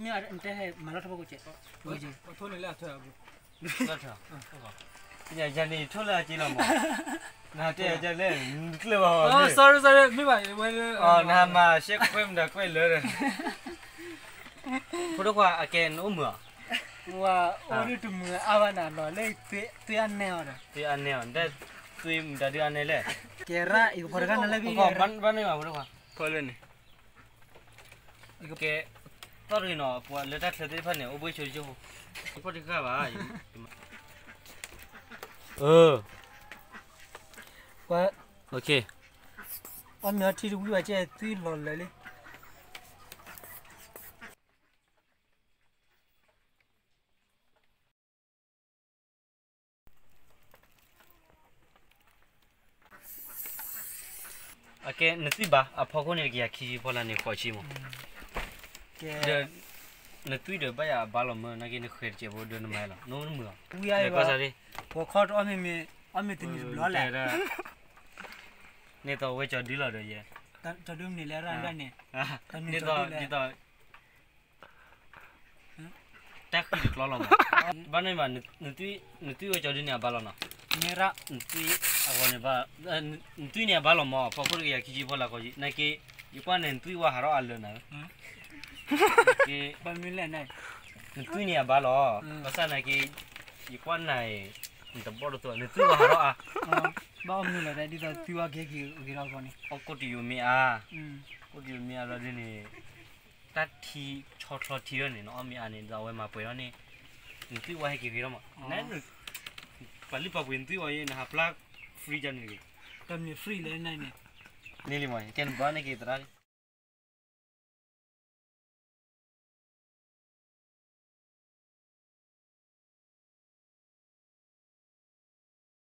မ့ၢ်တဲမၤလီၤထီၣ်ဖီခိၣ်ကဲး, လီၤထီၣ်, ယၤန့ၣ်ယထိၣ်လၢအက့လီၤမး, နတဲယၤလဲၣ်, နကျၢၢ်ဘၣ်, sorry sorry မ့ၢ်ဘၣ်ဝဲ, နမၤရှဲကွဲမတၤကွဲလၢာ်ဒီး, ဖိဒိၣ်ခွါ အကဲနအိၣ်မုာ်ဧါ, ဝၤအိၣ်ဒ်တမုာ်အါဘၣ်နၤနီၤ လၢသွံၣ်အါနဲအီၤဒီး, သွံၣ်အါနဲအီၤ နတဲ, သွံၣ်မတၤဒုးအါနဲလဲၣ်, ကဲရၣ် ယကဖီတခါနၤလၢ ဘၣ်န့ၢ်ဘၣ်ဖိဒိၣ်ခွါ, ဖီလၢန့ၣ် ကဲ, သီၣ်တဂ့ၤနီၤ ပှၤလၢတၢ်ချၢသ့ၣ်တဖၣ်န့ၣ် အိၣ်ဘှ့ၣ်ဆိတကၠိၢ်ဖိ, ဖီတခါဘၣ်, အၢ, အီၣ်မ့ၤအီထံတဝံၤဘၣ်ကဲ သွံၣ်လီၤလၢာ်လံ အကဲ နသွံၣ်ဘါ အဖီခိၣ်န့ၣ် တကယၤခံဆံဖီလာ်န့ၣ် ဃိးဆံမး, ဒီးနသွံၣ်ဒီးဘၣ်ယၤအဘါလီၤမၢ် နာ်က့နဃဲၤတစဲးဖိဒီးနမၤလီၤ နအိၣ်မုာ်လီၤ, ပှၤခီတအီၣ်မ့ၤမ့ၢ် အီၣ်မ့ၤတနံၤတဘျီလဲၣ်, န့ၣ်သိးဝဲကၠီၤဒုလီၤဒီးယဲ, ကၠီၤဒုမနုၤလဲၣ်ရၣ်ဒၣ်န့ၣ်, န့ၣ်သိး တၢ်ဃံတကျီလီၤမး, ဘၣ်န့ၣ်ဘၣ်, နသွံၣ်ဝဲကၠီၤဒုန့ၣ်အဘါလီၤနီၤ, နသွံၣ်အဂီၢ်န့ၣ်ဘၣ်, နသွံၣ်န့ၣ်အဘါလီၤမး အဖီခိၣ်တကယၤခံဆံဖီလာ်ဃိးဆံ နာ်က့, ယကွၢ်န့ၣ် နသွံၣ်ဝဲဟးထီၣ်အါလၢာ်နၤ, နသွံၣ်န့ၣ်အဘါလီၤ, ဘၣ်ဆၣ်နာ်က့, ယကွၢ်နၤအံၤ, နတဘီၣ်တသိး နသွံၣ်ဝဲဟးထီၣ်အါ, ဘၣ်အီၣ်မ့ၤလီၤဒ်သိးသွံၣ်ဝဲကဟဲက့ၤဂ့ၤထီၣ်အဂီၢ်, အီၣ်ကိၣ်တယိၤမ့ၢ်အါ, ကိၣ်တယိၤမ့ၢ်အါလီၤဒ်န့ၣ်, တၢ်ထံဆီချီထံထီၣ်န့ၣ် နအီၣ်မ့ၤအါန့ၣ် ဒီးအဝဲမၤပှဲၤထီၣ်န့ၣ်, နသွံၣ်ဝဲဟဲက့ၤဂ့ၤထီၣ်မး, ပှၤလုၢ်ပှၤပှ့ၤနသွံၣ်ဝဲအံၤ နဟးဖျါ free ကန့ၣ်တဂ့ၤ, တမ့ၢ် free လဲၣ်န့ၣ်, န့ၣ်လံမး ကဲနဘျီန့ၣ်က့ၤသရၣ်လံ